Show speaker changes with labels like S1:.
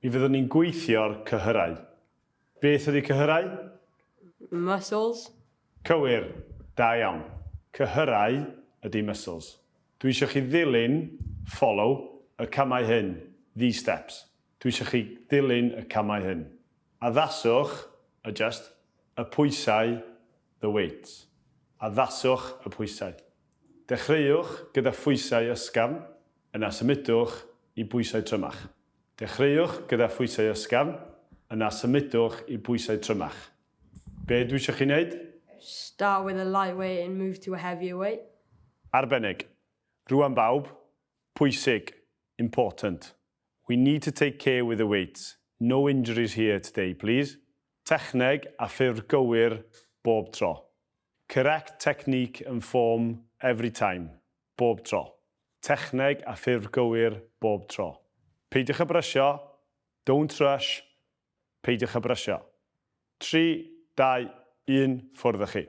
S1: Mi fyddwn ni'n gweithio'r cyhyrau. Beth ydy cyhyrau?
S2: Muscles.
S1: Cywir! Da iawn. Cyhyrau ydy muscles. Dwi eisiau chi ddilyn, follow, y camau hyn, these steps. Dwi eisiau chi ddilyn y camau hyn. Addaswch, adjust, y pwysau, the weights. Addaswch y pwysau. Dechreuwch gyda phwysau ysgafn, yna symudwch i bwysau trymach. Dechreuwch gyda phwysau ysgafn, yna symudwch i bwysau trymach. Be dwi eisiau chi wneud?
S2: Start with a light weight and move to a heavier weight.
S1: Arbennig. Rwan bawb, pwysig, important. We need to take care with the weights. No injuries here today, please. Techneg a ffurf gywir bob tro. Correct technique and form every time. Bob tro. Techneg a ffurf gywir bob tro. Peidiwch â brysio. Don't rush. Peidiwch â brysio. 3, 2, 1, ffwrdd â chi.